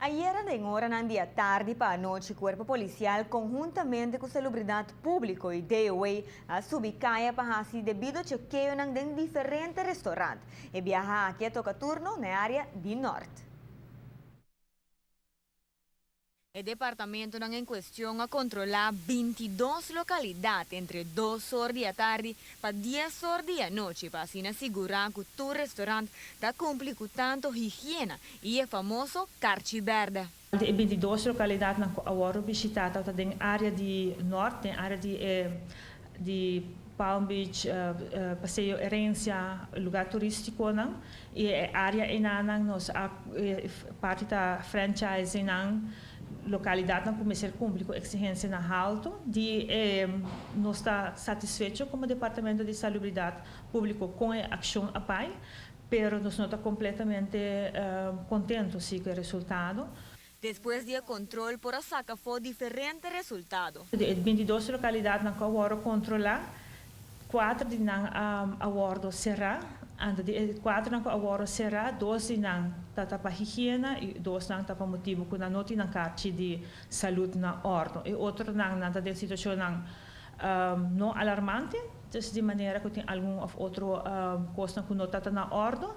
Ayera den oranan di atardi pa anochi Cuerpo Policial conhuntamente cu Salubridad Publico y DOA a subi caya pa haci debido chekeonan den diferente restaurant. E biaha aki a toca turno na e area di Noord. E departamentonan en cuestion a controla 22 localidad entre 2 or di atardi pa 10 or di anochi pa asina sigura cu tur restaurant ta cumpli cu tanto higiena y e famoso carchi berde. E 22 localidadnan cu a wordo bishita ta den area di Noord, den area di Palm Beach, Paseo Herencia, lugar turisticonan, y e area einan nos a parti ta franchise nan localidadnan cu mester cumpli cu exigencianan halto di nos ta satisfecho como Departamento di Salubridad Publico cu e accion a bay, pero nos no ta completamente contento si cu e resultado. Despues di control por a saca afo diferente resultado. Di 22 localidadnan cu a wordo controla, 4 di nan a wordo sera, anto di 4 nan cu a wordo sera, 2 di nan ta pa higiena y 2 nan ta pa motibo cu nan no tin carchi di salud na orde. E otronan nan ta den situacion no alarmante, dus di manera cu tin algun of otro cos cu no ta na orde,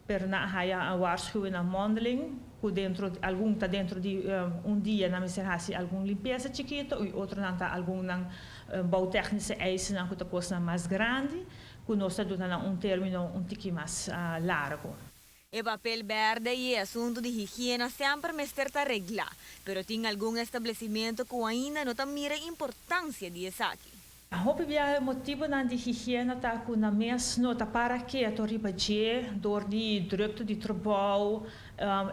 pero nan a haya waarschuwing na mondeling, cu dentro algun ta dentro di un dia nan mester haci algun limpieza chikito y otronan ta algun nan bouwtechnische eisen nan cu ta cos mas grandi, cu nos ta duna un termino un tiki mas largo. E papel berde y e asunto di higiena semper mester ta regla, pero tin algun establecimento cu ainda no ta mira importancia di esaki. Hopi biaha motibonan di higiena ta cu nan mes no ta para keto riba dje door di drukte di trabou.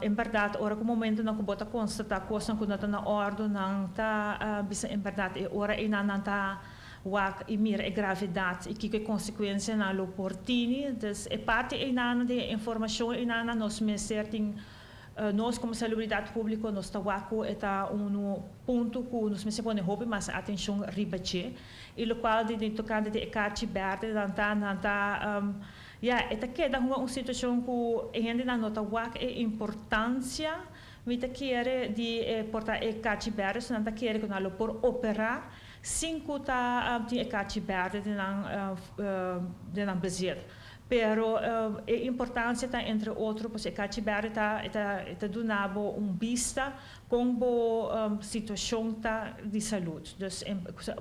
En berdad, ora cu momentonan cu bo ta constata cosnan cu no ta na orde, nan ta bisa en berdad e ora ey nan ta wak y mira e gravedad y kico e consecuencianan lo por tini. Dus e parti ey nan di informacion ey nan nos mester tin nos como Salubridad Publico nos ta wak cu e ta un punto cu nos mester pone hopi mas atencion riba dje. Y locual di tocante di e carchi berde nan ta ja, e ta keda un situacion cu hendenan no ta wak e importancia mi ta kere di porta e carchi berde, so nan ta kere cu nan lo por opera sin cu ta tin e carchi berde den nan bezit. Pero e importancia ta entre otro, pues e carchi berde ta duna bo un bista con bo situacion ta di salud. Dus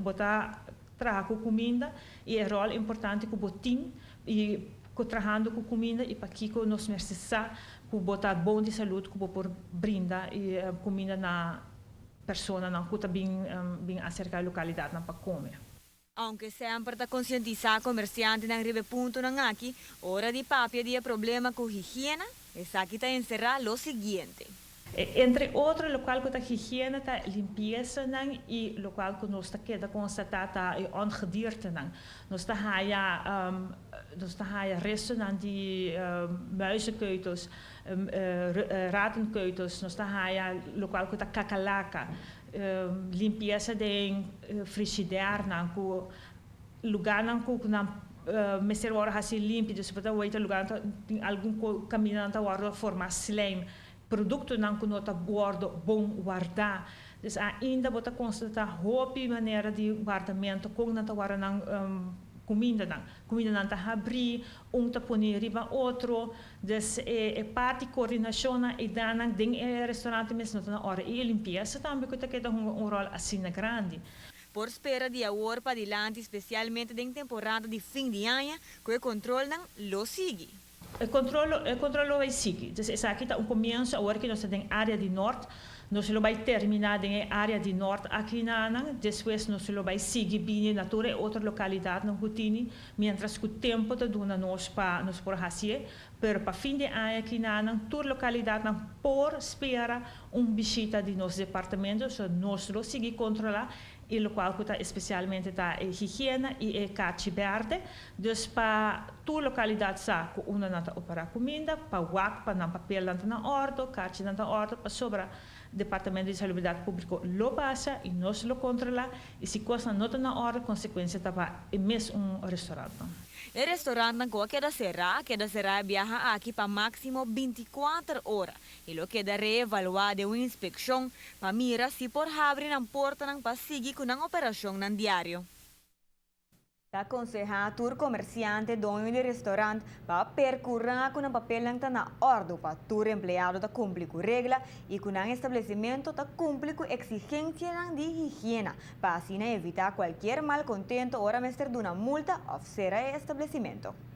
bo ta traha cu cuminda y e rol importante cu bo tin y cu trahando cu cuminda y pakico nos mester sa cu bo ta bon di salud cu bo por brinda e cuminda na personanan cu ta bin acerca e localidadnan pa come. Aunke semper ta concientisa comerciantenan riba e puntonan aki, ora di papia di problema cu higiena, esaki ta encera lo siguiente. Entre otro, locual cu ta higiena ta limpiesanan y locual cu nos ta keda constata ta e ongediertenan. Nos ta haya restonan di muizenkeutels, rattenkeutels, nos ta haya locual cu ta kakalaka, limpieza den frigidaire cu lugarnan cu nan mester wordo haci limpi, dus bo ta wak lugar tin algun caminda nan ta wordo forma slijm, productonan cu no ta wordo bon warda. Dus ainda bo ta constata hopi manera di wardamento con nan ta warda nan cumindanan. Cumindanan ta habri, un ta pone riba otro. Dus e parti coordinacion y dan den e restaurant mes no ta na orde. Y limpieza tambe cu ta keda un rol asina grandi. Por spera di awor pa dilanti, especialmente den temporada di fin di aña, cu e controlnan lo sigui. E control lo bay sigui. Dus esaki ta un comienso awor cu nos ta den area di Noord. Nos lo bay termina den area di Noord aki nan, despues nos lo bay sigui bini na tur otro localidadnan cu tin, mientras cu tempo ta duna nos pa nos por haci, pero pa fin di aña aki nan tur localidadnan por spera un bishita di nos departamento, so nos lo sigui controla y locual cu ta especialmente ta e higiena y e carchi berde. Dus pa Tur lokalidat sa ku unda nan ta operá kuminda, pa wak pa nan papelnan ta na òrdu, karchinan ta na òrdu, pasobra Departamento di Salubridat Públiko lo pasa i nos lo kontrolá i si kosnan no ta na òrdu, konsekuensia ta pa e mes un restorantnan. E restorantnan ku a keda será, a keda será e biaha aki pa máksimo 24 ora i lo keda reevaluá den un inspekshon pa mira si por habri nan portanan pa sigui ku nan operashonnan diario. Ta konsehá tur komersiante, doño di restorant pa perkurá ku nan papelnan ta na òrdu pa tur empleado ta kumpli ku regla i ku nan establesimentu ta kumpli ku eksigensianan di higiena pa asina evitá kualkier malkontento ora mester duna multa òf sera e establesimentu.